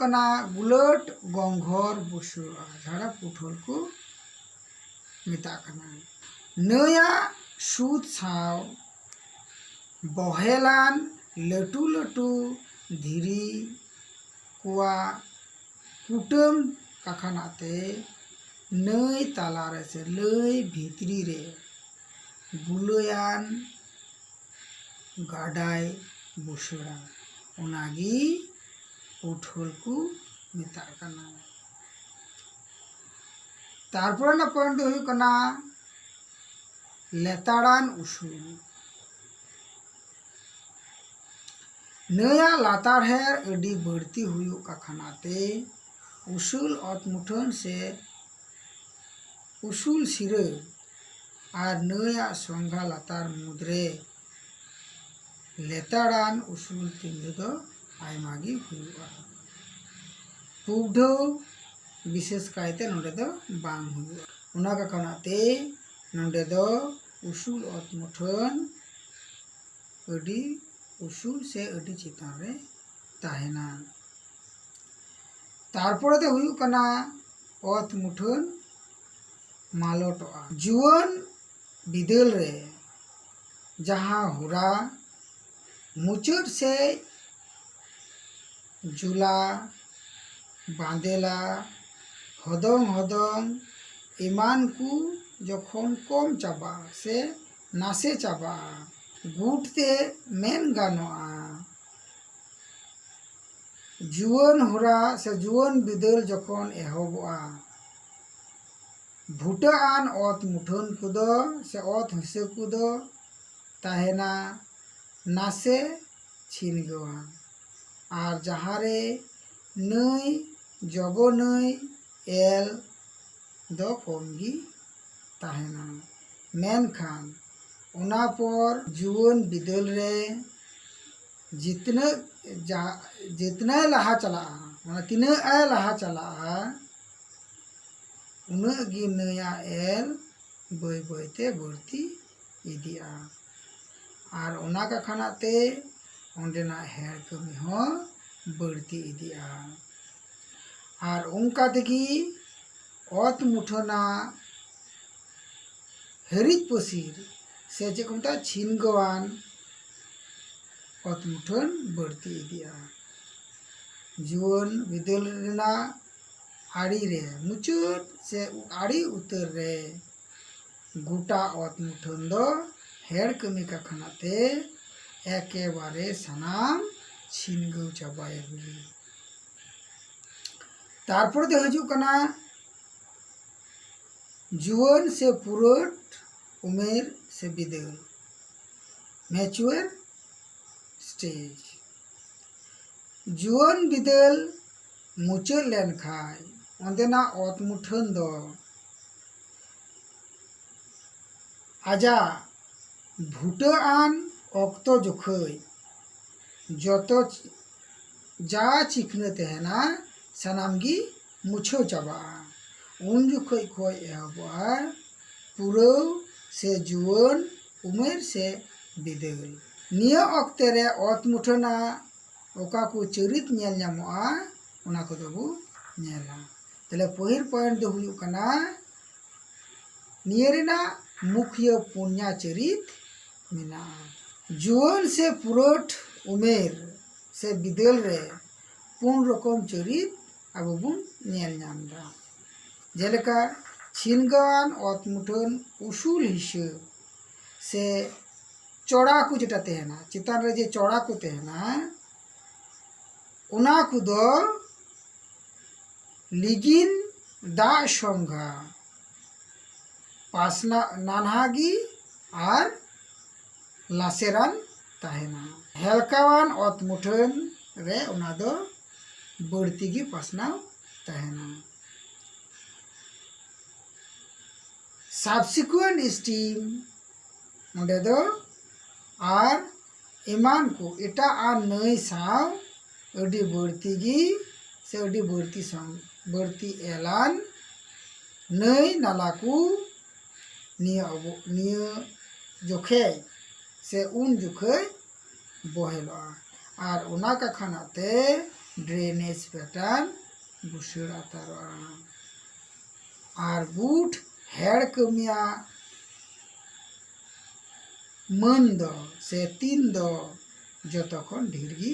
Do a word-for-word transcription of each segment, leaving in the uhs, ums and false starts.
ᱠᱟᱱᱟ ᱜᱩᱞᱟᱹᱴ ᱜᱚᱝᱜᱷᱚᱨ ᱵᱩᱥᱩᱲᱟ, ᱡᱟᱦᱟᱸ ᱫᱚ ᱯᱩᱴᱷᱳᱞ ᱠᱚ ᱢᱮᱛᱟᱜ ᱠᱟᱱᱟ᱾ ᱱᱟᱹᱭᱟᱜ ᱥᱩᱫ ᱥᱟᱶ ᱵᱚᱦᱮᱞᱟᱱ ᱞᱟᱹᱴᱩ ᱞᱟᱹᱴᱩ ᱫᱷᱤᱨᱤ ᱠᱚᱣᱟᱜ ᱠᱩᱴᱟᱹᱢ ᱠᱟᱠᱷᱟᱱᱟᱜ ᱛᱮ ᱱᱟᱹᱭ ᱛᱟᱞᱟᱨᱮ ᱥᱮ ᱱᱟᱹᱭ ᱵᱷᱤᱛᱨᱤ ᱨᱮ ᱜᱩᱞᱟᱹᱭᱟᱱ ᱜᱟᱰᱟᱭ ᱵᱩᱥᱟᱹᱲᱟ, ᱚᱱᱟᱜᱮ ᱯᱩᱴᱷᱳᱞ ᱠᱚ ᱢᱮᱛᱟᱜ ᱠᱟᱱᱟ᱾ ᱛᱟᱨᱯᱚᱨᱮ ᱨᱮᱱᱟᱜ ᱯᱚᱭᱮᱱᱴ ᱫᱚ ᱦᱩᱭᱩᱜ ᱠᱟᱱᱟ ᱞᱮᱛᱟᱲᱟᱱ ᱩᱥᱩᱞ᱾ ᱱᱟᱹᱭᱟᱜ ᱞᱟᱛᱟᱨ ᱦᱮᱨ ᱟᱹᱰᱤ ᱵᱟᱹᱲᱛᱤ ᱦᱩᱭᱩᱜ ᱠᱟᱠᱷᱟᱱᱟᱛᱮ ᱩᱥᱩᱞ ᱚᱛ ᱢᱩᱴᱷᱟᱹᱱ ᱥᱮ ᱩᱥᱩᱞ ᱥᱤᱨᱟᱹ ᱟᱨ ᱱᱟᱹᱭᱟᱜ ᱥᱚᱸᱜᱷᱟ ᱞᱟᱛᱟᱨ ᱢᱩᱫᱽᱨᱮ ᱞᱮᱛᱟᱲᱟᱱ ᱩᱥᱩᱞ ᱛᱤᱸᱜᱩ ᱫᱚ ᱟᱭᱢᱟ ᱜᱮ ᱦᱩᱭᱩᱜᱼᱟ᱾ ᱯᱩᱵᱰᱷᱟᱹᱣ ᱵᱤᱥᱮᱥ ᱠᱟᱭᱛᱮ ᱱᱚᱰᱮ ᱫᱚ ᱵᱟᱝ ᱦᱩᱭᱩᱜᱼᱟ᱾ ᱚᱱᱟ ᱠᱟᱠᱷᱟᱱᱟᱛᱮ ᱱᱚᱰᱮ ᱫᱚ ᱩᱥᱩᱞ ᱚᱛ ᱢᱩᱴᱷᱟᱹᱱ ᱟᱹᱰᱤ ᱩᱥᱩᱞ ᱥᱮ ᱟᱹᱰᱤ ᱪᱮᱛᱟᱱ ᱨᱮ ᱛᱟᱦᱮᱱᱟ᱾ ᱛᱟᱨᱯᱚᱨᱮ ᱫᱚ ᱦᱩᱭᱩᱜ ᱠᱟᱱᱟ ᱚᱛ ᱢᱩᱴᱷᱟᱹᱱ ᱢᱟᱞᱚᱴᱚᱜᱼᱟ᱾ ᱡᱩᱣᱟᱹᱱ ᱵᱤᱫᱟᱹᱞ ᱨᱮ ᱡᱟᱦᱟᱸ ᱦᱚᱨᱟ ᱢᱩᱪᱟᱹᱫ ᱥᱮᱫ ᱡᱩᱞᱟ, ᱵᱟᱸᱫᱮᱞᱟ, ᱦᱚᱫᱚᱝ ᱦᱚᱫᱚᱝ ᱮᱢᱟᱱ ᱠᱚ ᱡᱚᱠᱷᱚᱱ ᱠᱚᱢ ᱪᱟᱵᱟᱜᱼᱟ ᱥᱮ ᱱᱟᱥᱮ ᱪᱟᱵᱟᱜᱼᱟ, ᱜᱩᱴ ᱛᱮ ᱢᱮᱱ ᱜᱟᱱᱚᱜᱼᱟ, ᱡᱩᱣᱟᱹᱱ ᱦᱚᱨᱟ ᱥᱮ ᱡᱩᱣᱟᱹᱱ ᱵᱤᱫᱟᱹᱞ ᱡᱚᱠᱷᱚᱱ ᱮᱦᱚᱵᱚᱜᱼᱟ, ᱵᱷᱩᱴᱟᱹ ᱟᱱ ᱚᱛ ᱢᱩᱴᱷᱟᱹᱱ ᱠᱚᱫᱚ ᱥᱮ ᱚᱛ ᱦᱤᱥᱟᱹ ᱠᱚᱫᱚ ᱛᱟᱦᱮᱱᱟ ᱱᱟᱥᱮ ᱪᱷᱤᱱᱜᱟᱹᱣᱟ᱾ ᱟᱨ ᱡᱟᱦᱟᱸ ᱨᱮ ᱱᱟᱹᱭ, ᱡᱚᱜᱚ ᱱᱟᱹᱭ, ᱮᱞ ᱫᱚ ᱠᱚᱢ ᱜᱮ ᱛᱟᱦᱮᱱᱟ᱾ ᱢᱮᱱᱠᱷᱟᱱ ᱚᱱᱟ ᱯᱚᱨ ᱡᱩᱣᱟᱹᱱ ᱵᱤᱫᱟᱹᱞ ᱨᱮ ᱡᱤᱛᱱᱟᱹ ᱡᱟ-, ᱡᱤᱛᱱᱟᱹᱭ ᱞᱟᱦᱟ ᱪᱟᱞᱟᱜᱼᱟ, ᱢᱟᱱᱮ ᱛᱤᱱᱟᱹᱜ ᱮ ᱞᱟᱦᱟ ᱪᱟᱞᱟᱜᱼᱟ, ᱩᱱᱟᱹᱜ ᱜᱮ ᱱᱟᱹᱭᱟᱜ ᱮᱞ ᱵᱟᱹᱭ ᱵᱟᱹᱭᱛᱮ ᱵᱟᱹᱲᱛᱤ ᱤᱫᱤᱜᱼᱟ᱾ ᱟᱨ ᱚᱱᱟ ᱠᱟᱠᱷᱟᱱᱟᱜ ᱛᱮ ᱚᱸᱰᱮᱱᱟᱜ ᱦᱮᱲ ᱠᱟᱹᱢᱤ ᱦᱚᱸ ᱵᱟᱹᱲᱛᱤ ᱤᱫᱤᱜᱼᱟ᱾ ᱟᱨ ᱚᱱᱠᱟ ᱛᱮᱜᱮ ᱚᱛ ᱢᱩᱴᱷᱟᱹᱱᱟᱜ ᱦᱤᱨᱤᱡ ᱯᱟᱹᱥᱤᱨ ᱥᱮ ᱪᱮᱫ ᱠᱚ ᱢᱮᱛᱟᱜᱼᱟ, ᱪᱷᱤᱱᱜᱟᱹᱣᱟᱱ ᱚᱛ ᱢᱩᱴᱷᱟᱹᱱ ᱵᱟᱹᱲᱛᱤ ᱤᱫᱤᱜᱼᱟ᱾ ᱡᱩᱣᱟᱹᱱ ᱵᱤᱫᱟᱹᱞ ᱨᱮᱱᱟᱜ ᱟᱲᱮ ᱨᱮ, ᱢᱩᱪᱟᱹᱫ ᱥᱮ ᱟᱲᱮ ᱩᱛᱟᱹᱨ ᱨᱮ ᱜᱚᱴᱟ ᱚᱛ ᱢᱩᱴᱷᱟᱹᱱ ᱫᱚ ᱦᱮᱲ ᱠᱟᱹᱢᱤ ᱠᱟᱨᱠᱷᱟᱱᱟ ᱛᱮ ᱮᱠᱮᱵᱟᱨᱮ ᱥᱟᱱᱟᱢ ᱪᱷᱤᱱᱜᱟᱹᱣ ᱪᱟᱵᱟᱭᱮᱱ ᱜᱮ᱾ ᱛᱟᱨᱯᱚᱨ ᱫᱚ ᱦᱤᱡᱩᱜ ᱠᱟᱱᱟ ᱡᱩᱣᱟᱹᱱ ᱥᱮ ᱯᱩᱨᱟᱹᱴ ᱩᱢᱮᱨ ᱥᱮ ᱵᱤᱫᱟᱹᱞ, mature stage᱾ ᱡᱩᱣᱟᱹᱱ ᱵᱤᱫᱟᱹᱞ ᱢᱩᱪᱟᱹᱫ ᱞᱮᱱᱠᱷᱟᱱ ᱚᱸᱰᱮᱱᱟᱜ ᱚᱛ ᱢᱩᱴᱷᱟᱹᱱ ᱫᱚ ᱟᱡᱟᱜ ᱵᱷᱩᱴᱟᱹ ᱟᱱ ᱚᱠᱛᱚ ᱡᱚᱠᱷᱮᱡ ᱡᱚᱛᱚ ᱪ-, ᱡᱟ ᱪᱤᱠᱷᱱᱟᱹ ᱛᱟᱦᱮᱱᱟ, ᱥᱟᱱᱟᱢ ᱜᱮ ᱢᱩᱪᱷᱟᱹᱣ ᱪᱟᱵᱟᱜᱼᱟ᱾ ᱩᱱ ᱡᱚᱠᱷᱮᱡ ᱠᱷᱚᱱ ᱮᱦᱚᱵᱚᱜᱼᱟ ᱯᱩᱨᱟᱹᱣ ᱥᱮ ᱡᱩᱣᱟᱹᱱ ᱩᱢᱮᱨ ᱥᱮ ᱵᱤᱫᱟᱹᱞ᱾ ᱱᱤᱭᱟᱹ ᱚᱠᱛᱮ ᱨᱮ ᱚᱛ ᱢᱩᱴᱷᱟᱹᱱᱟᱜ ᱚᱠᱟ ᱠᱚ ᱪᱚᱨᱤᱛ ᱧᱮᱞ ᱧᱟᱢᱚᱜᱼᱟ, ᱚᱱᱟ ᱠᱚᱫᱚ ᱵᱚ ᱧᱮᱞᱟ᱾ ᱛᱟᱦᱞᱮ ᱯᱟᱹᱦᱤᱞ point ᱫᱚ ᱦᱩᱭᱩᱜ ᱠᱟᱱᱟ, ᱱᱤᱭᱟᱹ ᱨᱮᱱᱟᱜ ᱢᱩᱠᱷᱤᱭᱟᱹ ᱯᱩᱱᱭᱟ ᱪᱚᱨᱤᱛ ᱢᱮᱱᱟᱜᱼᱟ᱾ ᱡᱩᱣᱟᱹᱱ ᱥᱮ ᱯᱩᱨᱟᱹᱴ ᱩᱢᱮᱨ ᱥᱮ ᱵᱤᱫᱟᱹᱞ ᱨᱮ ᱯᱩᱱ ᱨᱚᱠᱚᱢ ᱪᱚᱨᱤᱛ ᱟᱵᱚ ᱵᱚᱱ ᱧᱮᱞ ᱧᱟᱢ ᱮᱫᱟ᱾ ᱡᱮᱞᱮᱠᱟ, ᱪᱷᱤᱱᱜᱟᱹᱣᱟᱱ ᱚᱛ ᱢᱩᱴᱷᱟᱹᱱ ᱩᱥᱩᱞ ᱦᱤᱥᱟᱹ ᱥᱮ ᱪᱚᱲᱟ ᱠᱚ ᱡᱮᱴᱟ ᱛᱟᱦᱮᱱᱟ, ᱪᱮᱛᱟᱱ ᱨᱮ ᱡᱮ ᱪᱚᱲᱟ ᱠᱚ ᱛᱟᱦᱮᱱᱟ, ᱚᱱᱟ ᱠᱚᱫᱚ ᱞᱤᱜᱤᱱ ᱫᱟᱜ ᱥᱚᱝᱜᱷᱟ ᱯᱟᱥᱱᱟᱣ ᱱᱟᱱᱦᱟ ᱜᱮ ᱟᱨ ᱞᱟᱥᱮᱨᱟᱱ ᱛᱟᱦᱮᱱᱟ᱾ ᱦᱮᱞᱠᱟᱣᱟᱱ ᱚᱛ ᱢᱩᱴᱷᱟᱹᱱ ᱨᱮ ᱚᱱᱟ ᱫᱚ ᱵᱟᱹᱲᱛᱤ ᱜᱮ ᱯᱟᱥᱱᱟᱣ ᱛᱟᱦᱮᱱᱟ᱾ Subsequent stream, ᱚᱸᱰᱮ ᱫᱚ ᱟᱨ ᱮᱢᱟᱱ ᱠᱚ ᱮᱴᱟᱜ ᱟᱱ ᱱᱟᱹᱭ ᱥᱟᱶ ᱟᱹᱰᱤ ᱵᱟᱹᱲᱛᱤ ᱜᱮ ᱥᱮ ᱟᱹᱰᱤ ᱵᱟᱹᱲᱛᱤ ᱥᱟᱶ ᱵᱟᱹᱲᱛᱤ ᱮᱞᱟᱱ ᱱᱟᱹᱭ ᱱᱟᱞᱟ ᱠᱚ ᱱᱤᱭᱟᱹ ᱚᱵᱚ-, ᱱᱤᱭᱟᱹ ᱡᱚᱠᱷᱮᱡ ᱥᱮ ᱩᱱ ᱡᱚᱠᱷᱮᱡ ᱵᱚᱦᱮᱞᱚᱜᱼᱟ᱾ ᱟᱨ ᱚᱱᱟ ᱠᱟᱠᱷᱟᱱᱟᱜ ᱛᱮ drainage pattern ᱵᱩᱥᱟᱹᱲ ᱟᱛᱟᱨᱚᱜᱼᱟ᱾ ᱟᱨ ᱜᱩᱴ ᱦᱮᱲ ᱠᱟᱹᱢᱤᱭᱟᱜ ᱢᱟᱹᱱ ᱫᱚ ᱥᱮ ᱛᱤᱱ ᱫᱚ ᱡᱚᱛᱚ ᱠᱷᱚᱱ ᱰᱷᱮᱨ ᱜᱮ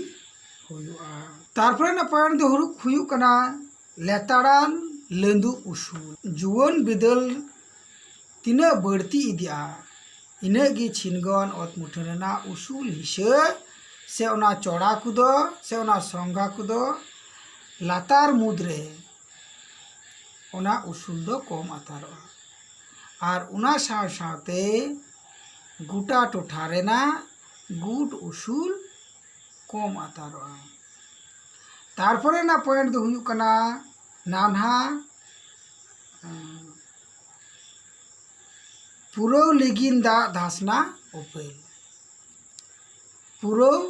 ᱦᱩᱭᱩᱜᱼᱟ᱾ ᱛᱟᱨᱯᱚᱨᱮ ᱨᱮᱱᱟᱜ ᱯᱚᱭᱮᱱᱴ ᱫᱚ ᱦᱩᱭᱩᱜ ᱠᱟᱱᱟ ᱞᱮᱛᱟᱲᱟᱱ ᱞᱟᱹᱫᱩᱜ ᱩᱥᱩᱞ᱾ ᱡᱩᱣᱟᱹᱱ ᱵᱤᱫᱟᱹᱞ ᱛᱤᱱᱟᱹᱜ ᱵᱟᱹᱲᱛᱤ ᱤᱫᱤᱜᱼᱟ, ᱤᱱᱟᱹᱜ ᱜᱮ ᱪᱷᱤᱱᱜᱚᱱ ᱚᱛ ᱢᱩᱴᱷᱟᱹᱱ ᱨᱮᱱᱟᱜ ᱩᱥᱩᱞ ᱦᱤᱥᱟᱹ ᱥᱮ ᱚᱱᱟ ᱪᱚᱲᱟ ᱠᱚᱫᱚ ᱥᱮ ᱚᱱᱟ ᱥᱚᱝᱜᱟ ᱠᱚᱫᱚ ᱞᱟᱛᱟᱨ ᱢᱩᱫᱽ ᱨᱮ ᱚᱱᱟ ᱩᱥᱩᱞ ᱫᱚ ᱠᱚᱢ ᱟᱛᱟᱨᱚᱜᱼᱟ᱾ ᱟᱨ ᱚᱱᱟ ᱥᱟᱶ ᱥᱟᱶᱛᱮ ᱜᱚᱴᱟ ᱴᱚᱴᱷᱟ ᱨᱮᱱᱟᱜ ᱜᱩᱴ ᱩᱥᱩᱞ ᱠᱚᱢ ᱟᱛᱟᱨᱚᱜᱼᱟ᱾ ᱛᱟᱨᱯᱚᱨᱮ ᱨᱮᱱᱟᱜ ᱯᱚᱭᱮᱱᱴ ᱫᱚ ᱦᱩᱭᱩᱜ ᱠᱟᱱᱟ ᱱᱟᱱᱦᱟ, ᱮᱸ, ᱯᱩᱨᱟᱹᱣ ᱞᱤᱜᱤᱱ ᱫᱟᱜ ᱫᱷᱟᱥᱱᱟ ᱩᱯᱮᱞ᱾ ᱯᱩᱨᱟᱹᱣ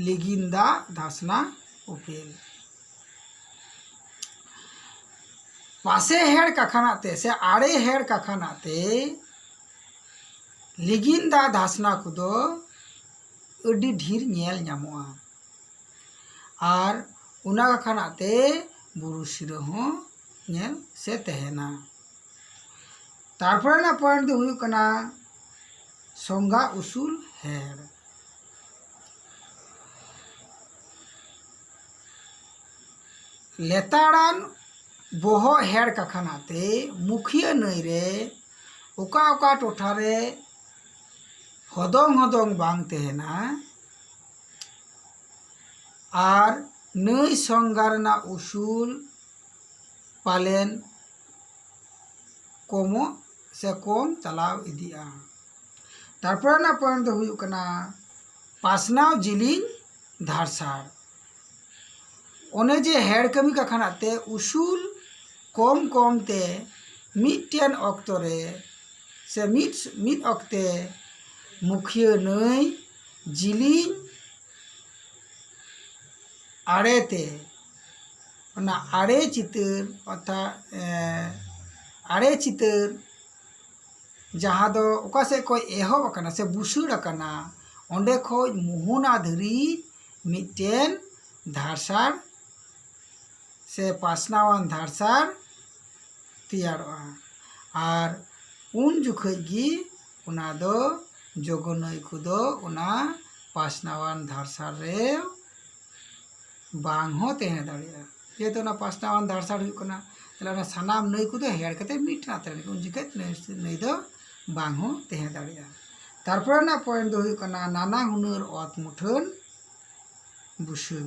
ᱞᱤᱜᱤᱱ ᱫᱟᱜ ᱫᱷᱟᱥᱱᱟ ᱩᱯᱮᱞ᱾ ᱯᱟᱥᱮ ᱦᱮᱲ ᱠᱟᱠᱷᱟᱱᱟᱜ ᱛᱮ ᱥᱮ ᱟᱲᱮ ᱦᱮᱲ ᱠᱟᱠᱷᱟᱱᱟᱜ ᱛᱮ ᱞᱤᱜᱤᱱ ᱫᱟᱜ ᱫᱷᱟᱥᱱᱟ ᱠᱚᱫᱚ ᱟᱹᱰᱤ ᱰᱷᱮᱨ ᱧᱮᱞ ᱧᱟᱢᱚᱜᱼᱟ᱾ ᱟᱨ ᱚᱱᱟ ᱠᱟᱠᱷᱟᱱᱟᱜ ᱛᱮ ᱵᱩᱨᱩ ᱥᱤᱨᱟᱹ ᱦᱚᱸ ᱧᱮᱞ ᱥᱮ ᱛᱟᱦᱮᱱᱟ᱾ ᱛᱟᱨᱯᱚᱨᱮ ᱨᱮᱱᱟᱜ ᱯᱚᱭᱮᱱᱴ ᱫᱚ ᱦᱩᱭᱩᱜ ᱠᱟᱱᱟ ᱥᱚᱝᱜᱟ ᱩᱥᱩᱞ ᱦᱮᱲ᱾ ᱞᱮᱛᱟᱲᱟᱱ ᱵᱚᱦᱚᱜ ᱦᱮᱲ ᱠᱟᱠᱷᱟᱱᱟᱜ ᱛᱮ ᱢᱩᱠᱷᱤᱭᱟᱹ ᱱᱟᱹᱭ ᱨᱮ ᱚᱠᱟ ᱚᱠᱟ ᱴᱚᱴᱷᱟ ᱨᱮ ᱦᱚᱫᱚᱝ ᱦᱚᱫᱚᱝ ᱵᱟᱝ ᱛᱟᱦᱮᱱᱟ ᱟᱨ ᱱᱟᱹᱭ ᱥᱚᱝᱜᱟ ᱨᱮᱱᱟᱜ ᱩᱥᱩᱞ ᱯᱟᱞᱮᱱ ᱠᱚᱢᱚᱜ ᱥᱮ ᱠᱚᱢ ᱪᱟᱞᱟᱣ ᱤᱫᱤᱜᱼᱟ᱾ ᱛᱟᱨᱯᱚᱨᱮ ᱨᱮᱱᱟᱜ ᱯᱚᱭᱮᱱᱴ ᱫᱚ ᱦᱩᱭᱩᱜ ᱠᱟᱱᱟ ᱯᱟᱥᱱᱟᱣ ᱡᱤᱞᱤᱧ ᱫᱷᱟᱨᱥᱟᱲ᱾ ᱚᱱᱮ ᱡᱮ ᱦᱮᱲ ᱠᱟᱹᱢᱤ ᱠᱟᱠᱷᱟᱱᱟᱜ ᱛᱮ ᱩᱥᱩᱞ ᱠᱚᱢ ᱠᱚᱢ ᱛᱮ ᱢᱤᱫᱴᱮᱱ ᱚᱠᱛᱚ ᱨᱮ ᱥᱮ ᱢᱤᱫ ᱢᱤᱫ ᱚᱠᱛᱮ ᱢᱩᱠᱷᱤᱭᱟᱹ ᱱᱟᱹᱭ ᱡᱤᱞᱤᱧ ᱟᱲᱮᱛᱮ, ᱚᱱᱟ ᱟᱲᱮ ᱪᱤᱛᱟᱹᱨ ᱚᱨᱛᱷᱟᱛ, ᱮ, ᱟᱲᱮ ᱪᱤᱛᱟᱹᱨ ᱡᱟᱦᱟᱸ ᱫᱚ ᱚᱠᱟ ᱥᱮᱫ ᱠᱷᱚᱱ ᱮᱦᱚᱵ ᱟᱠᱟᱱᱟ ᱥᱮ ᱵᱩᱥᱟᱹᱲ ᱟᱠᱟᱱᱟ, ᱚᱸᱰᱮ ᱠᱷᱚᱱ ᱢᱳᱦᱚᱱᱟ ᱫᱷᱟᱹᱨᱤᱡ ᱢᱤᱫᱴᱮᱱ ᱫᱷᱟᱨᱥᱟᱲ ᱛᱮ ᱯᱟᱥᱱᱟᱣᱟᱱ ᱫᱷᱟᱨᱥᱟᱲ ᱛᱮᱭᱟᱨᱚᱜᱼᱟ᱾ ᱟᱨ ᱩᱱ ᱡᱚᱠᱷᱚᱡ ᱜᱮ ᱚᱱᱟ ᱫᱚ ᱡᱚᱜᱚ ᱱᱟᱹᱭ ᱠᱚᱫᱚ ᱚᱱᱟ ᱯᱟᱥᱱᱟᱣᱟᱱ ᱫᱷᱟᱨᱥᱟᱲ ᱨᱮ ᱵᱟᱝ ᱦᱚᱸ ᱛᱟᱦᱮᱸ ᱫᱟᱲᱮᱭᱟᱜᱼᱟ᱾ ᱡᱮᱦᱮᱛᱩ ᱚᱱᱟ ᱯᱟᱥᱱᱟᱣᱟᱱ ᱫᱷᱟᱨᱥᱟᱲ ᱦᱩᱭᱩᱜ ᱠᱟᱱᱟ, ᱛᱟᱦᱞᱮ ᱚᱱᱟ ᱥᱟᱱᱟᱢ ᱱᱟᱹᱭ ᱠᱚᱫᱚ ᱦᱮᱲ ᱠᱟᱛᱮ ᱢᱤᱫᱴᱷᱮᱱ ᱟᱛᱨᱮ ᱞᱮᱱᱠᱷᱟᱱ ᱩᱱ ᱡᱚᱠᱷᱚᱡ ᱱᱟᱹᱭ, ᱱᱟᱹᱭ ᱫᱚ ᱵᱟᱝ ᱦᱚᱸ ᱛᱟᱦᱮᱸ ᱫᱟᱲᱮᱭᱟᱜᱼᱟ᱾ ᱛᱟᱨᱯᱚᱨᱮ ᱨᱮᱱᱟᱜ ᱯᱚᱭᱮᱱᱴ ᱫᱚ ᱦᱩᱭᱩᱜ ᱠᱟᱱᱟ ᱱᱟᱱᱟ ᱦᱩᱱᱟᱹᱨ ᱚᱛ ᱢᱩᱴᱷᱟᱹᱱ ᱵᱩᱥᱟᱹᱲ᱾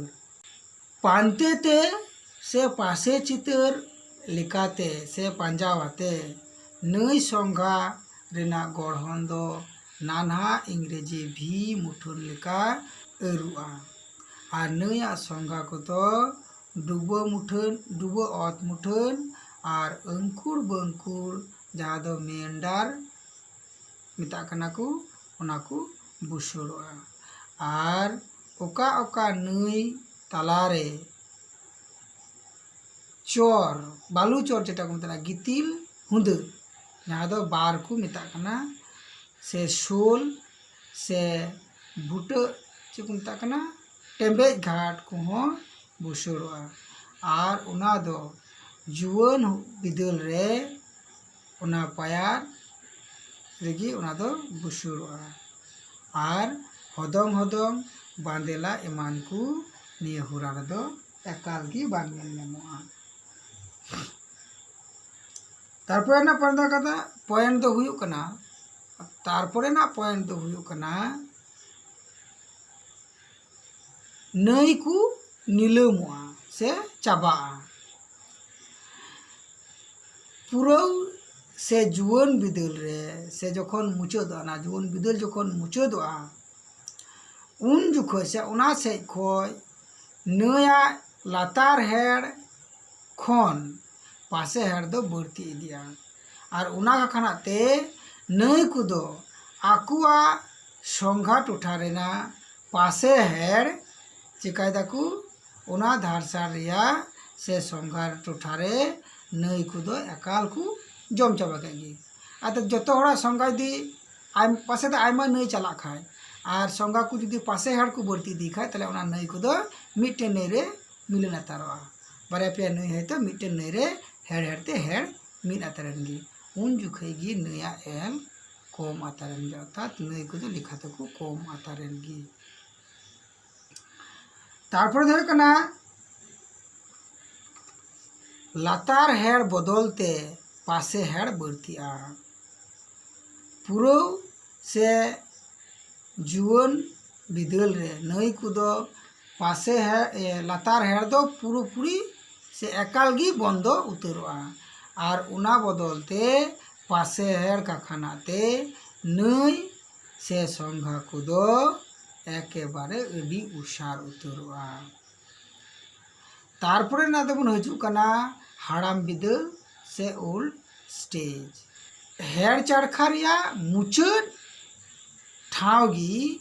ᱯᱟᱱᱛᱮ ᱛᱮ ᱥᱮ ᱯᱟᱥᱮ ᱪᱤᱛᱟᱹᱨ ᱞᱮᱠᱟᱛᱮ ᱥᱮ ᱯᱟᱸᱡᱟᱣ ᱟᱛᱮ ᱱᱟᱹᱭ ᱥᱚᱸᱜᱷᱟ ᱨᱮᱱᱟᱜ ᱜᱚᱲᱦᱚᱱ ᱫᱚ ᱱᱟᱱᱦᱟ ᱤᱝᱨᱮᱡᱤ ᱵᱷᱤ ᱢᱩᱴᱷᱟᱹᱱ ᱞᱮᱠᱟ ᱟᱹᱨᱩᱜᱼᱟ᱾ ᱟᱨ ᱱᱟᱹᱭᱟᱜ ᱥᱚᱸᱜᱷᱟ ᱠᱚᱫᱚ ᱰᱩᱵᱟᱹ ᱢᱩᱴᱷᱟᱹᱱ, ᱰᱩᱵᱟᱹ ᱚᱛ ᱢᱩᱴᱷᱟᱹᱱ ᱟᱨ ᱟᱹᱝᱠᱩᱲ ᱵᱟᱹᱝᱠᱩᱲ, ᱡᱟᱦᱟᱸ ᱫᱚ ᱢᱮᱱᱰᱟᱨ ᱢᱮᱛᱟᱜ ᱠᱟᱱᱟ ᱠᱚ, ᱚᱱᱟ ᱠᱚ ᱵᱩᱥᱟᱹᱲᱚᱜᱼᱟ᱾ ᱟᱨ ᱚᱠᱟ ᱚᱠᱟ ᱱᱟᱹᱭ ᱛᱟᱞᱟᱨᱮ ᱪᱚᱨ, ᱵᱟᱞᱩ ᱪᱚᱨ ᱡᱮᱴᱟ ᱠᱚ ᱢᱮᱛᱟᱜᱼᱟ, ᱜᱤᱛᱤᱞ ᱦᱩᱸᱫᱟᱹ, ᱡᱟᱦᱟᱸ ᱫᱚ ᱵᱟᱨ ᱠᱚ ᱢᱮᱛᱟᱜ ᱠᱟᱱᱟ, ᱥᱮ ᱥᱳᱞ, ᱥᱮ ᱵᱩᱴᱟᱹ, ᱪᱮᱫ ᱠᱚ ᱢᱮᱛᱟᱜ ᱠᱟᱱᱟ, ᱴᱮᱢᱵᱮᱡ ᱜᱷᱟᱴ ᱠᱚᱦᱚᱸ ᱵᱩᱥᱟᱹᱲᱚᱜᱼᱟ᱾ ᱟᱨ ᱚᱱᱟ ᱫᱚ ᱡᱩᱣᱟᱹᱱ ᱵᱤᱫᱟᱹᱞ ᱨᱮ ᱚᱱᱟ ᱯᱟᱭᱟᱨ ᱨᱮᱜᱮ ᱚᱱᱟ ᱫᱚ ᱵᱩᱥᱟᱹᱲᱚᱜᱼᱟ᱾ ᱟᱨ ᱦᱚᱫᱚᱝ ᱦᱚᱫᱚᱝ ᱵᱟᱸᱫᱮᱞᱟ ᱮᱢᱟᱱ ᱠᱚ ᱱᱤᱭᱟᱹ ᱦᱚᱨᱟ ᱨᱮᱫᱚ ᱮᱠᱟᱞ ᱜᱮ ᱵᱟᱝ ᱧᱮᱞ ᱧᱟᱢᱚᱜᱼᱟ᱾ ᱛᱟᱨᱯᱚᱨᱮ ᱨᱮᱱᱟᱜ ᱯᱚᱭᱮᱱᱴ ᱫᱚ ᱠᱟᱛᱷᱟ, ᱯᱚᱭᱮᱱᱴ ᱫᱚ ᱦᱩᱭᱩᱜ ᱠᱟᱱᱟ, ᱛᱟᱨᱯᱚᱨᱮ ᱨᱮᱱᱟᱜ ᱯᱚᱭᱮᱱᱴ ᱫᱚ ᱦᱩᱭᱩᱜ ᱠᱟᱱᱟ, ᱱᱟᱹᱭ ᱠᱚ ᱱᱤᱞᱟᱹᱢᱚᱜᱼᱟ ᱥᱮ ᱪᱟᱵᱟᱜᱼᱟ᱾ ᱯᱩᱨᱟᱹᱣ ᱥᱮ ᱡᱩᱣᱟᱹᱱ ᱵᱤᱫᱟᱹᱞ ᱨᱮ, ᱥᱮ ᱡᱚᱠᱷᱚᱱ ᱢᱩᱪᱟᱹᱫᱚᱜᱼᱟ, ᱚᱱᱟ ᱡᱩᱣᱟᱹᱱ ᱵᱤᱫᱟᱹᱞ ᱡᱚᱠᱷᱚᱱ ᱢᱩᱪᱟᱹᱫᱚᱜᱼᱟ, ᱩᱱ ᱡᱚᱠᱷᱚᱡ ᱥᱮ ᱚᱱᱟ ᱥᱮᱡ ᱠᱷᱚᱡ ᱱᱟᱹᱭᱟᱜ ᱞᱟᱛᱟᱨ ᱦᱮᱲ ᱠᱷᱚᱱ ᱯᱟᱥᱮ ᱦᱮᱲ ᱫᱚ ᱵᱟᱹᱲᱛᱤ ᱤᱫᱤᱜᱼᱟ᱾ ᱟᱨ ᱚᱱᱟ ᱠᱷᱚᱱᱟᱜ ᱛᱮ ᱱᱟᱹᱭ ᱠᱚᱫᱚ ᱟᱠᱚᱣᱟᱜ ᱥᱚᱸᱜᱷᱟ ᱴᱚᱴᱷᱟ ᱨᱮᱱᱟᱜ ᱯᱟᱥᱮ ᱦᱮᱲ ᱪᱤᱠᱟᱹᱭ ᱫᱟᱠᱚ, ᱚᱱᱟ ᱫᱷᱟᱨᱥᱟᱲ ᱨᱮᱭᱟᱜ ᱥᱮ ᱥᱚᱸᱜᱷᱟ ᱴᱚᱴᱷᱟ ᱨᱮ ᱱᱟᱹᱭ ᱠᱚᱫᱚ ᱮᱠᱟᱞ ᱠᱚ ᱡᱚᱢ ᱪᱟᱵᱟ ᱠᱮᱫ ᱜᱮ᱾ ᱟᱫᱚ ᱡᱚᱛᱚ ᱦᱚᱲᱟᱜ ᱥᱚᱸᱜᱷᱟ ᱡᱩᱫᱤ ᱟᱭ-, ᱯᱟᱥᱮ ᱛᱮ ᱟᱭᱢᱟ ᱱᱟᱹᱭ ᱪᱟᱞᱟᱜ ᱠᱷᱟᱡ ᱟᱨ ᱥᱚᱸᱜᱷᱟ ᱠᱚ ᱡᱩᱫᱤ ᱯᱟᱥᱮ ᱦᱮᱲ ᱠᱚ ᱵᱟᱹᱲᱛᱤ ᱤᱫᱤ ᱠᱷᱟᱡ, ᱛᱟᱦᱞᱮ ᱚᱱᱟ ᱱᱟᱹᱭ ᱠᱚᱫᱚ ᱢᱤᱫᱴᱮᱱ ᱱᱟᱹᱭ ᱨᱮ ᱢᱤᱞᱟᱹᱱ ᱦᱟᱛᱟᱨᱚᱜᱼᱟ᱾ ᱵᱟᱨᱭᱟ ᱯᱮᱭᱟ ᱱᱟᱹᱭ ᱦᱚᱭᱛᱳ ᱢᱤᱫᱴᱮᱱ ᱱᱟᱹᱭ ᱨᱮ ᱦᱮᱲ ᱦᱮᱲ ᱛᱮ ᱦᱮᱲ ᱢᱤᱫ ᱟᱛᱟᱨᱮᱱ ᱜᱮ, ᱩᱱ ᱡᱚᱠᱷᱚᱡ ᱜᱮ ᱱᱟᱹᱭᱟᱜ ᱮᱞ ᱠᱚᱢ ᱟᱛᱟᱨᱮᱱ ᱜᱮ, ᱚᱨᱛᱷᱟᱛ ᱱᱟᱹᱭ ᱠᱚᱫᱚ ᱞᱮᱠᱷᱟ ᱛᱮᱠᱚ ᱠᱚᱢ ᱟᱛᱟᱨᱮᱱ ᱜᱮ᱾ ᱛᱟᱨᱯᱚᱨᱮ ᱫᱚ ᱦᱩᱭᱩᱜ ᱠᱟᱱᱟ ᱞᱟᱛᱟᱨ ᱦᱮᱲ ᱵᱚᱫᱚᱞ ᱛᱮ ᱯᱟᱥᱮ ᱦᱮᱲ ᱵᱟᱹᱲᱛᱤᱜᱼᱟ᱾ ᱯᱩᱨᱟᱹᱣ ᱥᱮ ᱡᱩᱣᱟᱹᱱ ᱵᱤᱫᱟᱹᱞ ᱨᱮ ᱱᱟᱹᱭ ᱠᱚᱫᱚ ᱯᱟᱥᱮ ᱦᱮ-, ᱮ, ᱞᱟᱛᱟᱨ ᱦᱮᱲ ᱫᱚ ᱯᱩᱨᱟᱹᱯᱩᱨᱤ ᱥᱮ ᱮᱠᱟᱞ ᱜᱮ ᱵᱚᱱᱫᱚ ᱩᱛᱟᱹᱨᱚᱜᱼᱟ᱾ ᱟᱨ ᱚᱱᱟ ᱵᱚᱫᱚᱞ ᱛᱮ ᱯᱟᱥᱮ ᱦᱮᱲ ᱠᱟᱠᱷᱟᱱᱟᱜ ᱛᱮ ᱱᱟᱹᱭ ᱥᱮ ᱥᱚᱝᱜᱷᱟ ᱠᱚᱫᱚ ᱮᱠᱮᱵᱟᱨᱮ ᱟᱹᱰᱤ ᱩᱥᱟᱨ ᱩᱛᱟᱹᱨᱚᱜᱼᱟ᱾ ᱛᱟᱨᱯᱚᱨᱮ ᱨᱮᱱᱟᱜ ᱫᱚᱵᱚᱱ ᱦᱤᱡᱩᱜ ᱠᱟᱱᱟ ᱦᱟᱲᱟᱢ ᱵᱤᱫᱟᱹᱞ ᱥᱮ old stage᱾ ᱦᱮᱲ ᱪᱟᱨᱠᱷᱟ ᱨᱮᱭᱟᱜ ᱢᱩᱪᱟᱹᱫ ᱴᱷᱟᱶ ᱜᱮ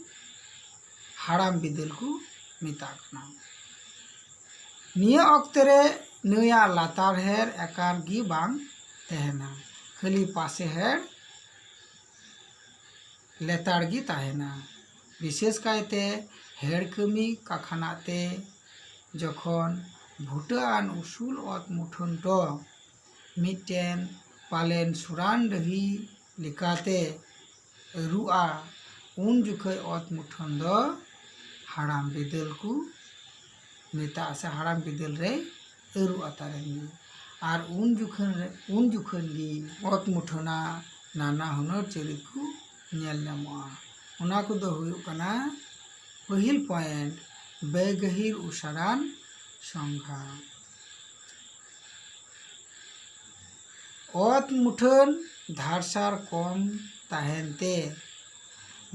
ᱦᱟᱲᱟᱢ ᱵᱤᱫᱟᱹᱞ ᱠᱚ ᱢᱮᱛᱟᱜ ᱠᱟᱱᱟ᱾ ᱱᱤᱭᱟᱹ ᱚᱠᱛᱮ ᱨᱮ ᱱᱟᱹᱭᱟᱜ ᱞᱟᱛᱟᱨ ᱦᱮᱲ ᱮᱠᱟᱞ ᱜᱮ ᱵᱟᱝ ᱛᱟᱦᱮᱱᱟ, ᱠᱷᱟᱹᱞᱤ ᱯᱟᱥᱮ ᱦᱮᱲ ᱞᱮᱛᱟᱲ ᱜᱮ ᱛᱟᱦᱮᱱᱟ᱾ ᱵᱤᱥᱮᱥ ᱠᱟᱭᱛᱮ ᱦᱮᱲ ᱠᱟᱹᱢᱤ ᱠᱟᱠᱷᱟᱱᱟᱜ ᱛᱮ ᱡᱚᱠᱷᱚᱱ ᱵᱷᱩᱴᱟᱹ ᱟᱱ ᱩᱥᱩᱞ ᱚᱛ ᱢᱩᱴᱷᱟᱹᱱ ᱫᱚ ᱢᱤᱫᱴᱮᱱ ᱯᱟᱞᱮᱱ ᱥᱩᱨᱟᱱ ᱰᱟᱹᱦᱤ ᱞᱮᱠᱟᱛᱮ ᱟᱹᱨᱩᱜᱼᱟ, ᱩᱱ ᱡᱚᱠᱷᱚᱡ ᱚᱛ ᱢᱩᱴᱷᱟᱹᱱ ᱫᱚ ᱦᱟᱲᱟᱢ ᱵᱤᱫᱟᱹᱞ ᱠᱚ ᱢᱮᱛᱟᱜᱼᱟ, ᱥᱮ ᱦᱟᱲᱟᱢ ᱵᱤᱫᱟᱹᱞ ᱨᱮ ᱟᱹᱨᱩ ᱟᱛᱟᱨᱮᱱ ᱜᱮ᱾ ᱟᱨ ᱩᱱ ᱡᱚᱠᱷᱚᱱ ᱨᱮ, ᱩᱱ ᱡᱚᱠᱷᱚᱱ ᱜᱮ ᱚᱛ ᱢᱩᱴᱷᱟᱹᱱᱟᱜ ᱱᱟᱱᱟ ᱦᱩᱱᱟᱹᱨ ᱪᱟᱹᱨᱤᱛ ᱠᱚ ᱧᱮᱞ ᱧᱟᱢᱚᱜᱼᱟ᱾ ᱚᱱᱟ ᱠᱚᱫᱚ ᱦᱩᱭᱩᱜ ᱠᱟᱱᱟ ᱯᱟᱹᱦᱤᱞ point, ᱵᱮᱜᱟᱹᱦᱤᱨ ᱩᱥᱟᱨᱟᱱ ᱥᱚᱝᱜᱷᱟ᱾ ᱚᱛ ᱢᱩᱴᱷᱟᱹᱱ ᱫᱷᱟᱨᱥᱟᱨ ᱠᱚᱢ ᱛᱟᱦᱮᱱ ᱛᱮ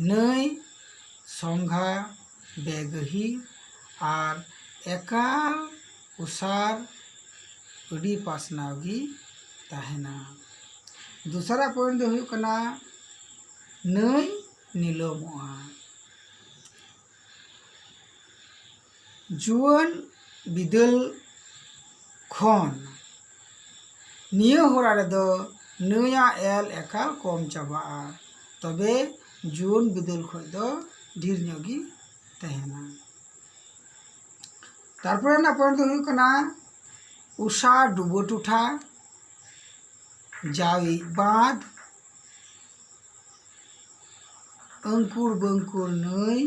ᱱᱟᱹᱭ ᱥᱚᱝᱜᱷᱟ ᱵᱮᱜᱟᱹᱦᱤᱨ ᱟᱨ ᱮᱠᱟᱞ ᱩᱥᱟᱨ ᱟᱹᱰᱤ ᱯᱟᱥᱱᱟᱣ ᱜᱮ ᱛᱟᱦᱮᱱᱟ᱾ ᱫᱚᱥᱟᱨᱟᱜ point ᱫᱚ ᱦᱩᱭᱩᱜ ᱠᱟᱱᱟ ᱱᱟᱹᱭ ᱱᱤᱞᱟᱹᱢᱚᱜᱼᱟ᱾ ᱡᱩᱣᱟᱹᱱ ᱵᱤᱫᱟᱹᱞ ᱠᱷᱚᱱ ᱱᱤᱭᱟᱹ ᱦᱚᱨᱟ ᱨᱮᱫᱚ ᱱᱟᱹᱭᱟᱜ ᱮᱞ ᱮᱠᱟᱞ ᱠᱚᱢ ᱪᱟᱵᱟᱜᱼᱟ, ᱛᱚᱵᱮ ᱡᱩᱣᱟᱹᱱ ᱵᱤᱫᱟᱹᱞ ᱠᱷᱚᱱ ᱫᱚ ᱰᱷᱮᱨ ᱧᱚᱜ ᱜᱮ ᱛᱟᱦᱮᱱᱟ᱾ ᱛᱟᱨᱯᱚᱨᱮ ᱨᱮᱱᱟᱜ point ᱫᱚ ᱦᱩᱭᱩᱜ ᱠᱟᱱᱟ ᱩᱥᱟᱨ ᱰᱩᱵᱟᱹ ᱴᱚᱴᱷᱟ, ᱡᱟᱣᱤᱡ ᱵᱟᱸᱫᱷ, ᱟᱹᱝᱠᱩᱨ ᱵᱟᱹᱝᱠᱩᱨ ᱱᱟᱹᱭ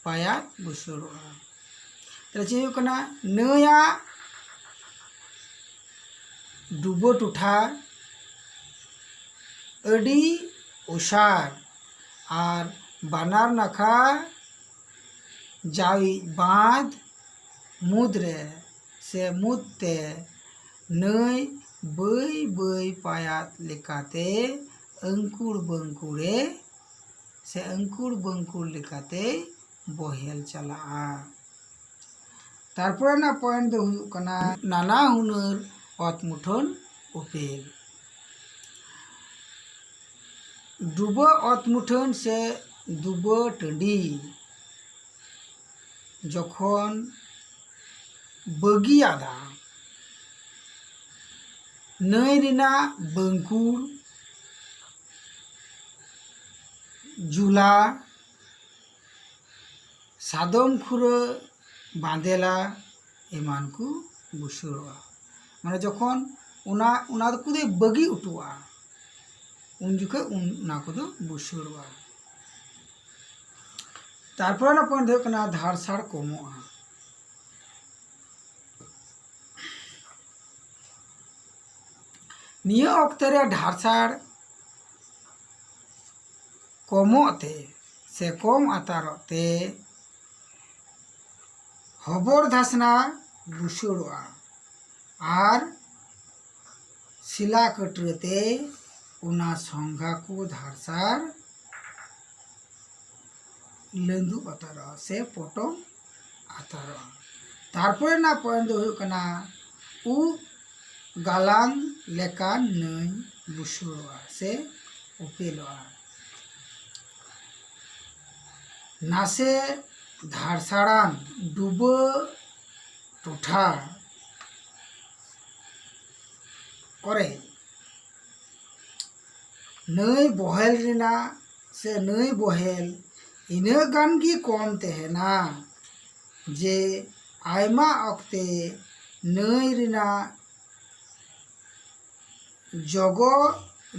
ᱯᱟᱭᱟᱫ ᱵᱩᱥᱟᱹᱲᱚᱜᱼᱟ᱾ ᱛᱟᱦᱞᱮ ᱪᱮᱫ ᱦᱩᱭᱩᱜ ᱠᱟᱱᱟ? ᱱᱟᱹᱭᱟᱜ ᱰᱩᱵᱟᱹ ᱴᱚᱴᱷᱟ ᱟᱹᱰᱤ ᱩᱥᱟᱨ ᱟᱨ ᱵᱟᱱᱟᱨ ᱱᱟᱠᱷᱟ ᱡᱟᱣᱤᱡ ᱵᱟᱸᱫᱷ ᱢᱩᱫᱽᱨᱮ ᱥᱮ ᱢᱩᱫᱽ ᱛᱮ ᱱᱟᱹᱭ ᱵᱟᱹᱭ ᱵᱟᱹᱭ ᱯᱟᱭᱟᱫ ᱞᱮᱠᱟᱛᱮ ᱟᱹᱝᱠᱩᱲ ᱵᱟᱹᱝᱠᱩᱲᱮ ᱥᱮ ᱟᱹᱝᱠᱩᱲ ᱵᱟᱹᱝᱠᱩᱲ ᱞᱮᱠᱟᱛᱮᱭ ᱵᱚᱦᱮᱞ ᱪᱟᱞᱟᱜᱼᱟ᱾ ᱛᱟᱨᱯᱚᱨᱮ ᱨᱮᱱᱟᱜ point ᱫᱚ ᱦᱩᱭᱩᱜ ᱠᱟᱱᱟ ᱱᱟᱱᱟ ᱦᱩᱱᱟᱹᱨ ᱚᱛ ᱢᱩᱴᱷᱟᱹᱱ ᱩᱯᱮᱞ᱾ ᱰᱩᱵᱟᱹ ᱚᱛ ᱢᱩᱴᱷᱟᱹᱱ ᱥᱮ ᱰᱩᱵᱟᱹ ᱴᱟᱺᱰᱤ ᱡᱚᱠᱷᱚᱱ ᱵᱟᱹᱜᱤᱭᱟᱫᱟ, ᱱᱟᱹᱭ ᱨᱮᱱᱟᱜ ᱵᱟᱹᱝᱠᱩᱲ, ᱡᱩᱞᱟ, ᱥᱟᱫᱚᱢ ᱠᱷᱩᱨᱟᱹ, ᱵᱟᱸᱫᱮᱞᱟ ᱮᱢᱟᱱ ᱠᱚ ᱵᱩᱥᱟᱹᱲᱚᱜᱼᱟ᱾ ᱢᱟᱱᱮ ᱡᱚᱠᱷᱚᱱ ᱚᱱᱟ, ᱚᱱᱟ ᱠᱚᱫᱚᱭ ᱵᱟᱹᱜᱤ ᱦᱚᱴᱚᱣᱟᱜᱼᱟ, ᱩᱱ ᱡᱚᱠᱷᱚᱱ ᱚᱱᱟ ᱠᱚᱫᱚ ᱵᱩᱥᱟᱹᱲᱚᱜᱼᱟ᱾ ᱛᱟᱨᱯᱚᱨᱮ ᱨᱮᱱᱟᱜ point ᱫᱚ ᱦᱩᱭᱩᱜ ᱠᱟᱱᱟ ᱫᱷᱟᱲᱥᱟᱲ ᱠᱚᱢᱚᱜᱼᱟ᱾ ᱱᱤᱭᱟᱹ ᱚᱠᱛᱮ ᱨᱮ ᱫᱷᱟᱲᱥᱟᱲ ᱠᱚᱢᱚᱜ ᱛᱮ ᱥᱮ ᱠᱚᱢ ᱟᱛᱟᱨᱚᱜ ᱛᱮ ᱦᱚᱵᱚᱨ ᱫᱷᱟᱥᱱᱟ ᱵᱩᱥᱟᱹᱲᱚᱜᱼᱟ ᱟᱨ ᱥᱤᱞᱟ ᱠᱟᱹᱴᱨᱟᱹ ᱛᱮ ᱚᱱᱟ ᱥᱚᱝᱜᱷᱟ ᱠᱚ ᱫᱷᱟᱨᱥᱟᱨ ᱞᱟᱹᱸᱫᱩᱵ ᱟᱛᱟᱨᱚᱜᱼᱟ ᱥᱮ ᱯᱚᱴᱚᱢ ᱟᱛᱟᱨᱚᱜᱼᱟ᱾ ᱛᱟᱨᱯᱚᱨᱮ ᱨᱮᱱᱟᱜ point ᱫᱚ ᱦᱩᱭᱩᱜ ᱠᱟᱱᱟ ᱩᱵ ᱜᱟᱞᱟᱝ ᱞᱮᱠᱟᱱ ᱱᱟᱹᱭ ᱵᱩᱥᱟᱹᱲᱚᱜᱼᱟ ᱥᱮ ᱩᱯᱮᱞᱚᱜᱼᱟ᱾ ᱱᱟᱥᱮ ᱫᱷᱟᱲᱥᱟᱲᱟᱱ ᱰᱩᱵᱟᱹ ᱴᱚᱴᱷᱟ ᱠᱚᱨᱮ ᱱᱟᱹᱭ ᱵᱚᱦᱮᱞ ᱨᱮᱱᱟᱜ ᱥᱮ ᱱᱟᱹᱭ ᱵᱚᱦᱮᱞ ᱤᱱᱟᱹᱜ ᱜᱟᱱ ᱜᱮ ᱠᱚᱢ ᱛᱟᱦᱮᱱᱟ ᱡᱮ ᱟᱭᱢᱟ ᱚᱠᱛᱮ ᱱᱟᱹᱭ ᱨᱮᱱᱟᱜ ᱡᱚᱜᱚ,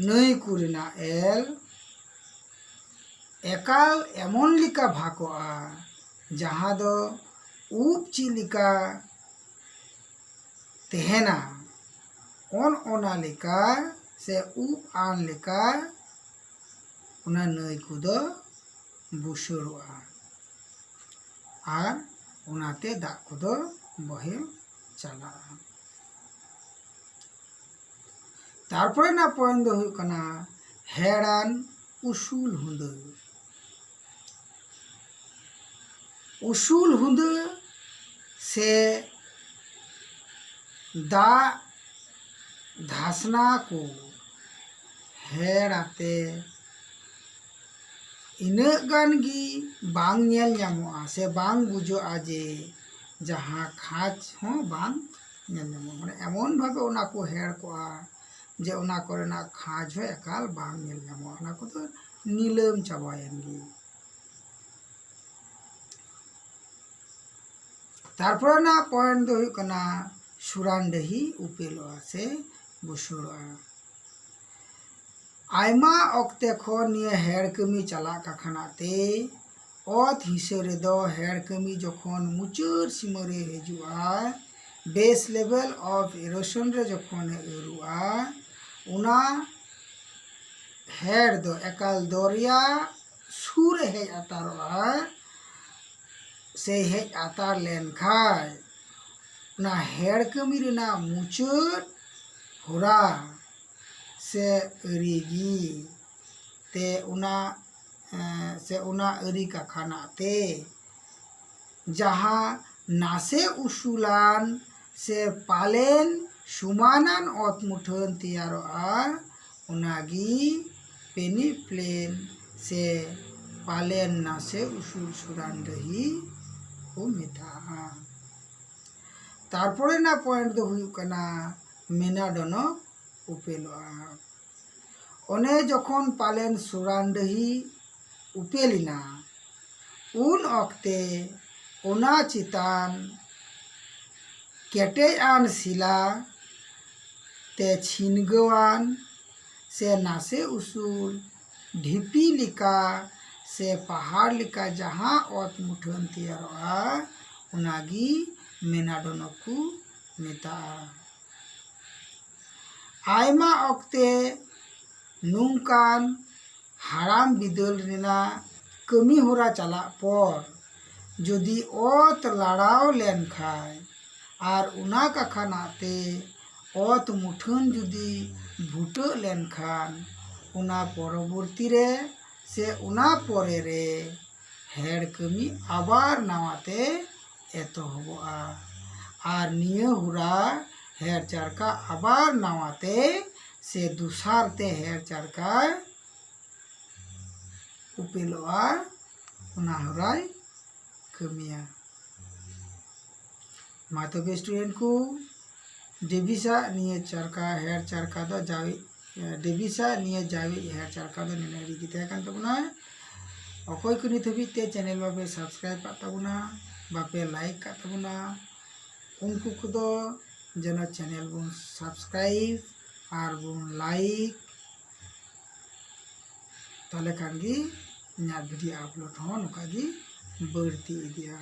ᱱᱟᱹᱭ ᱠᱚ ᱨᱮᱱᱟᱜ ᱮᱞ ᱮᱠᱟᱞ ᱮᱢᱚᱱ ᱞᱮᱠᱟ ᱵᱷᱟᱜᱚᱜᱼᱟ, ᱡᱟᱦᱟᱸ ᱫᱚ ᱩᱵ ᱪᱮᱫ ᱞᱮᱠᱟ ᱛᱟᱦᱮᱱᱟ, ᱚᱱ ᱚᱱᱟ ᱞᱮᱠᱟ ᱥᱮ ᱩᱵ ᱟᱱ ᱞᱮᱠᱟ ᱚᱱᱟ ᱱᱟᱹᱭ ᱠᱚᱫᱚ ᱵᱩᱥᱟᱹᱲᱚᱜᱼᱟ ᱟᱨ ᱚᱱᱟᱛᱮ ᱫᱟᱜ ᱠᱚᱫᱚ ᱵᱚᱦᱮᱞ ᱪᱟᱞᱟᱜᱼᱟ᱾ ᱛᱟᱨᱯᱚᱨᱮ ᱨᱮᱱᱟᱜ ᱯᱚᱭᱮᱱᱴ ᱫᱚ ᱦᱩᱭᱩᱜ ᱠᱟᱱᱟ ᱦᱮᱲᱟᱱ ᱩᱥᱩᱞ ᱦᱩᱸᱫᱟᱹ᱾ ᱩᱥᱩᱞ ᱦᱩᱸᱫᱟᱹ ᱥᱮ ᱫᱟᱜ ᱫᱷᱟᱥᱱᱟ ᱠᱚ ᱦᱮᱲ ᱟᱛᱮ ᱤᱱᱟᱹᱜ ᱜᱟᱱ ᱜᱮ ᱵᱟᱝ ᱧᱮᱞ ᱧᱟᱢᱚᱜᱼᱟ ᱥᱮ ᱵᱟᱝ ᱵᱩᱡᱷᱟᱹᱜᱼᱟ ᱡᱮ ᱡᱟᱦᱟᱸ ᱠᱷᱟᱸᱡᱽ ᱦᱚᱸ ᱵᱟᱝ ᱧᱮᱞ ᱧᱟᱢᱚᱜᱼᱟ᱾ ᱢᱟᱱᱮ ᱮᱢᱚᱱ ᱵᱷᱟᱵᱮ ᱚᱱᱟ ᱠᱚ ᱦᱮᱲ ᱠᱚᱜᱼᱟ ᱡᱮ ᱚᱱᱟ ᱠᱚᱨᱮᱱᱟᱜ ᱠᱷᱟᱸᱡᱽ ᱦᱚᱸ ᱮᱠᱟᱞ ᱵᱟᱝ ᱧᱮᱞ ᱧᱟᱢᱚᱜᱼᱟ, ᱚᱱᱟ ᱠᱚᱫᱚ ᱱᱤᱞᱟᱹᱢ ᱪᱟᱵᱟᱭᱮᱱ ᱜᱮ᱾ ᱛᱟᱨᱯᱚᱨᱮ ᱨᱮᱱᱟᱜ ᱯᱚᱭᱮᱱᱴ ᱫᱚ ᱦᱩᱭᱩᱜ ᱠᱟᱱᱟ ᱥᱩᱨᱟᱱᱰᱟᱹᱦᱤ ᱩᱯᱮᱞᱚᱜᱼᱟ ᱥᱮ ᱵᱩᱥᱩᱲᱚᱜᱼᱟ᱾ ᱟᱭᱢᱟ ᱚᱠᱛᱮ ᱠᱷᱚᱱ ᱱᱤᱭᱟᱹ ᱦᱮᱲ ᱠᱟᱹᱢᱤ ᱪᱟᱞᱟᱜ ᱠᱟᱠᱷᱟᱱᱟᱜ ᱛᱮ ᱚᱛ ᱦᱤᱥᱟᱹ ᱨᱮᱫᱚ ᱦᱮᱲ ᱠᱟᱹᱢᱤ ᱡᱚᱠᱷᱚᱱ ᱢᱩᱪᱟᱹᱫ ᱥᱤᱢᱟᱹ ᱨᱮ ᱦᱤᱡᱩᱜᱼᱟ, base level of erosion ᱨᱮ ᱡᱚᱠᱷᱚᱱᱮ ᱟᱹᱨᱩᱜᱼᱟ, ᱚᱱᱟ ᱦᱮᱲ ᱫᱚ ᱮᱠᱟᱞ ᱫᱚᱨᱭᱟ ᱥᱩᱨ ᱨᱮ ᱦᱮᱡ ᱟᱛᱟᱨᱚᱜᱼᱟ ᱥᱮ ᱦᱮᱡ ᱟᱛᱟᱨ ᱞᱮᱱᱠᱷᱟᱱ ᱚᱱᱟ ᱦᱮᱲ ᱠᱟᱹᱢᱤ ᱨᱮᱱᱟᱜ ᱢᱩᱪᱟᱹᱫ ᱦᱚᱨᱟ ᱥᱮ ᱟᱹᱨᱤ ᱜᱮ ᱛᱮ ᱚᱱᱟ, ᱮᱸ, ᱥᱮ ᱚᱱᱟ ᱟᱹᱨᱤ ᱠᱟᱠᱷᱟᱱᱟᱜ ᱛᱮ ᱡᱟᱦᱟᱸ ᱱᱟᱥᱮ ᱩᱥᱩᱞᱟᱱ ᱥᱮ ᱯᱟᱞᱮᱱ ᱥᱚᱢᱟᱱᱟᱱ ᱚᱛ ᱢᱩᱴᱷᱟᱹᱱ ᱛᱮᱭᱟᱨᱚᱜᱼᱟ, ᱚᱱᱟᱜᱮ ᱯᱮᱱᱤᱯᱞᱮᱱ ᱥᱮ ᱯᱟᱞᱮᱱ ᱱᱟᱥᱮ ᱩᱥᱩᱞ ᱥᱩᱨᱟᱱᱰᱟᱹᱦᱤ ᱠᱚ ᱢᱮᱛᱟᱜᱼᱟ᱾ ᱛᱟᱨᱯᱚᱨᱮ ᱨᱮᱱᱟᱜ ᱯᱚᱭᱮᱱᱴ ᱫᱚ ᱦᱩᱭᱩᱜ ᱠᱟᱱᱟ ᱢᱮᱱᱟᱰᱚᱱᱚ ᱩᱯᱮᱞᱚᱜᱼᱟ᱾ ᱚᱱᱮ ᱡᱚᱠᱷᱚᱱ ᱯᱟᱞᱮᱱ ᱥᱩᱨᱟᱱᱰᱟᱹᱦᱤ ᱩᱯᱮᱞ ᱮᱱᱟ, ᱩᱱ ᱚᱠᱛᱮ ᱚᱱᱟ ᱪᱮᱛᱟᱱ ᱠᱮᱴᱮᱡ ᱟᱱ ᱥᱤᱞᱟ ᱛᱮ ᱪᱷᱤᱱᱜᱟᱹᱣᱟᱱ ᱥᱮ ᱱᱟᱥᱮ ᱩᱥᱩᱞ ᱰᱷᱤᱯᱤ ᱞᱮᱠᱟ ᱥᱮ ᱯᱟᱦᱟᱲ ᱞᱮᱠᱟ ᱡᱟᱦᱟᱸ ᱚᱛ ᱢᱩᱴᱷᱟᱹᱱ ᱛᱮᱭᱟᱨᱚᱜᱼᱟ, ᱚᱱᱟᱜᱮ ᱢᱮᱱᱟᱰᱚᱱᱚ ᱠᱚ ᱢᱮᱛᱟᱜᱼᱟ᱾ ᱟᱭᱢᱟ ᱚᱠᱛᱮ ᱱᱚᱝᱠᱟᱱ ᱦᱟᱲᱟᱢ ᱵᱤᱫᱟᱹᱞ ᱨᱮᱱᱟᱜ ᱠᱟᱹᱢᱤ ᱦᱚᱨᱟ ᱪᱟᱞᱟᱜ ᱯᱚᱨ ᱡᱩᱫᱤ ᱚᱛ ᱞᱟᱲᱟᱣ ᱞᱮᱱ ᱠᱷᱟᱱ ᱟᱨ ᱚᱱᱟ ᱠᱟᱠᱷᱟᱱᱟᱜ ᱛᱮ ᱚᱛ ᱢᱩᱴᱷᱟᱹᱱ ᱡᱩᱫᱤ ᱵᱷᱩᱴᱟᱹᱜ ᱞᱮᱱ ᱠᱷᱟᱱ, ᱚᱱᱟ ᱯᱚᱨᱚᱵᱚᱨᱛᱤ ᱨᱮ ᱥᱮ ᱚᱱᱟ ᱯᱚᱨᱮ ᱨᱮ ᱦᱮᱲ ᱠᱟᱹᱢᱤ ᱟᱵᱟᱨ ᱱᱟᱣᱟ ᱛᱮ ᱮᱛᱚᱦᱚᱵᱚᱜᱼᱟ᱾ ᱟᱨ ᱱᱤᱭᱟᱹ ᱦᱚᱨᱟ ᱦᱮᱲ ᱪᱟᱨᱠᱟ ᱟᱵᱟᱨ ᱱᱟᱣᱟ ᱛᱮ ᱥᱮ ᱫᱚᱥᱟᱨ ᱛᱮ ᱦᱮᱲ ᱪᱟᱨᱠᱟ ᱩᱯᱮᱞᱚᱜᱼᱟ, ᱚᱱᱟ ᱦᱚᱨᱟᱭ ᱠᱟᱹᱢᱤᱭᱟ᱾ ᱢᱟ ᱛᱚᱵᱮ student ᱠᱚ, ᱰᱮᱵᱷᱤᱥᱟᱜ ᱱᱤᱭᱟᱹ ᱪᱟᱨᱠᱟ, ᱦᱮᱲ ᱪᱟᱨᱠᱟ ᱫᱚ ᱡᱟᱣᱤᱡ, ᱰᱮᱵᱷᱤᱥᱟᱜ ᱱᱤᱭᱟᱹ ᱡᱟᱣᱤᱡ ᱦᱮᱲ ᱪᱟᱨᱠᱟ ᱫᱚ ᱱᱤᱱᱟᱹᱜ ᱨᱮᱜᱮ ᱛᱟᱦᱮᱸ ᱠᱟᱱ ᱛᱟᱵᱚᱱᱟ᱾ ᱚᱠᱚᱭ ᱠᱚ ᱱᱤᱛ ᱦᱟᱹᱵᱤᱡ ᱛᱮ channel ᱵᱟᱯᱮ subscribe ᱠᱟᱜ ᱛᱟᱵᱚᱱᱟ, ᱵᱟᱯᱮ like ᱠᱟᱜ ᱛᱟᱵᱚᱱᱟ, ᱩᱱᱠᱩ ᱠᱚᱫᱚ ᱡᱮᱱᱚ channel ᱵᱚᱱ subscribe ᱟᱨ ᱵᱚᱱ like, ᱛᱟᱦᱞᱮ ᱠᱷᱟᱱ ᱜᱮ ᱤᱧᱟᱹᱜ video upload ᱦᱚᱸ ᱱᱚᱝᱠᱟ ᱜᱮ ᱵᱟᱹᱲᱛᱤ ᱤᱫᱤᱜᱼᱟ᱾